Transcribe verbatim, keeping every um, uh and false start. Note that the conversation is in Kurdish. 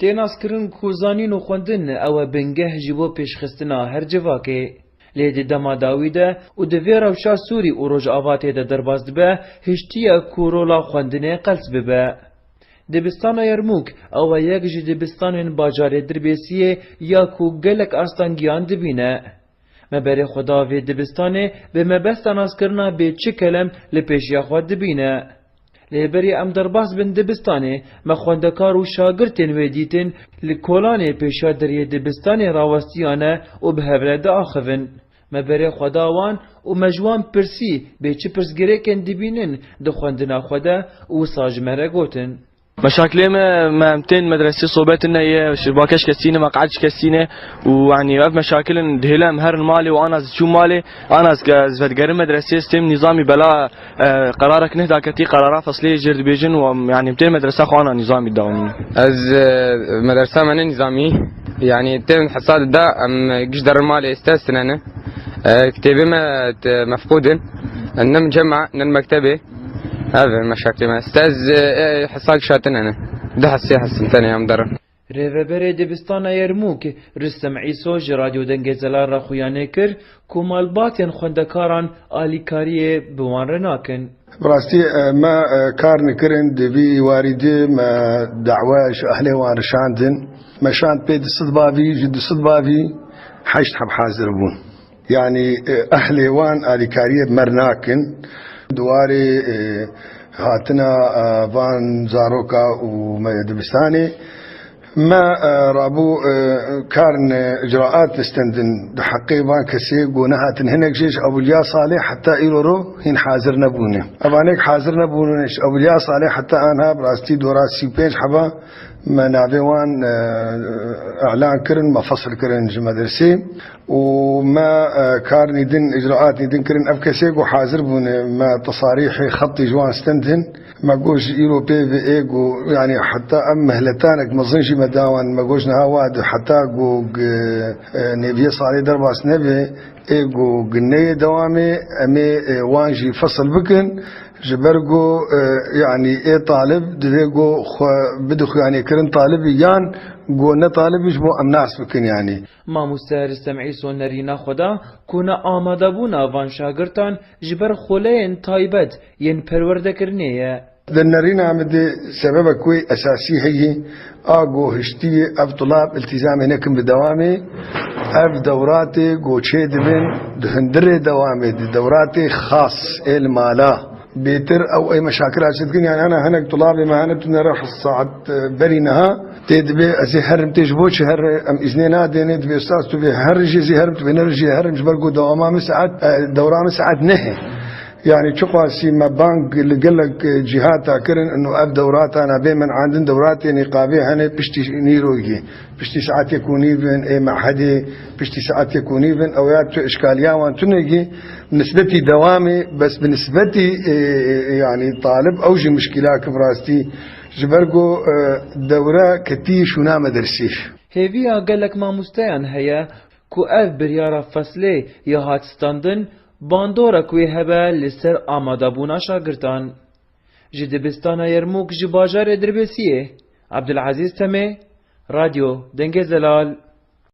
Tê naskirin ku zanîn û xwendin ew e bingeh ji bo pêşxistina her civakê. Lê di dema dawî de û di vê rewşa Sûrî û Rojava tê de derbas dibe, hiştiye ku rola xwendinê qels bibe. Dibistana Yermûk ew e yek ji dibistanên bajarê Dirbêsiyê ya ku gelek astengiyan dibîne. Me berê xwe da vê dibistanê bi mebesta naskirina bê çi kelem li pêşiya xwe dibîne. Lê berî em derbas bin dibistanê, me xwendekar û şagirtên wê dîtin li kolanê pêşiya deriyê dibistanê rawestiyane û bi hev re diaxivin. Me berê xwe da wan û me ji wan pirsî bê çi pirsgirêkên dibînin di xwendina xwe de û wisa ji me re gotin. Meşakilê me, me em tên medresê sobet ne ye, şirbakeş kesî ne, meqed ji kesî ne û, yanî, ev meşakil in dihêle em herin malê û ana ez çûm malê, ana ez ke-, ez vedigerim medresê, ez têm nîzamî bela, e, qerarek neh daketî, qerara feslê jêr dibêjin û em, yanî, em tên medresa xwe ana nîzamî dawamî. Ez, e, medresa me ne nîzamî, yanî, tên hesad da em giş derin malê, êste estinene. E, kitêbê me, te, mefqûd in. Ne min cema, ne min mektebê. Ev e meşaklê me. Stez, e, e, hesa kişatin hene. Du hesê hesin tenê em derin. Rêveberê dibistana Yermûk, Rüstem Îso ji Radyo Dengê Zelal re xuyanê kir ku malbatên xwendekaran alîkariyê bi wan re nakin. Bi rastî, e, me, e, kar nikirin, di vî warî di me dawe ji ehlê wan re şandin. Me şand pê du sed bavî, ji du sed bavî heşt heb hazir bûn. Yanî, e, ehlê wan alîkariyê bi me re nakin. Di warê, e, hatina, e, van zaroka û me dibistanê, me, e, rabû, e, karin, e, icraat nistendin di heqê van kesê ku nehatin. Hinek jê ji ewiliya salê heta îro ro hîn hazir nebûne. Evanêk hazir nebûne ji ewiliya salê heta anha bi rastî dora sî û pênc heba me navê wan, e, îlan kirin, me fesl kirin ji medresê. û me, e, karnî din, îcraatî din kirin. Ev kesê ku hazir bûne, me tesarîhê xetî ji wan stendin. Me got ji îro pê ve ê ku, yanî heta em mehletanek mezin jî me dawan, me got ji niha wa di heta ku, e, nêviyê salê derbas nebe, ê ku gineyê dewamê, em ê, e, wan jî fesl bikin. Ji ber ku, e, yanî ê talib divê ku xwe bide xuyanê kirin talibî yan ku ne talibî ji bo em nas bikin yanî. Mamoste Ristem Îso nerîna xwe da ku neamadebûna van şagirtan ji ber xuleyên taybet yên perwerdekirinê ye. Di nerîna min de sebebek wê esasî heye, a ku hiştiyê ev tulab iltîzamê nekin bi dewamê, ev dewratê ku çêdibin di hundirê dewamê, di dewratê xas ê li mala. Bêtir ew ê meşakila çi dikin, yani hene hinek tulabê me hene tune re saet, e, berî niha tê dibê ez ê herim, tê ji bo çi here, em îznê nadêne, dibê ustaz tu vê her jê zî herim, tu vê ne jê herim, ji ber ku dewama min saet, e, dewra min saet nehê. Yani çiqasî me bang li gelek, e, cihata kirin, ino ev dewrata nabê min andin dewratê nîqabê hene piştî nîrogî. Piştî saetê ku nîvin ê mehedê, piştî saetê ku nîvin ew ya tu işkaliya wan tunegî, nisbetî dewamê, bes bi nisbetî, e, e, yani talib ew jî muşkila ki bi rastî ji ber ku, e, dewre ketî şûna medersî. Hêviya gelek mamosteyan heye ku ev biryara feslê ya hat standin bandorek wê hebe li ser amadebûna şagirtan. Ji dibistana Yermûk ji bajarê Dirbêsiyê, Abdulazîz Temê, Radyo Dengê Zelal.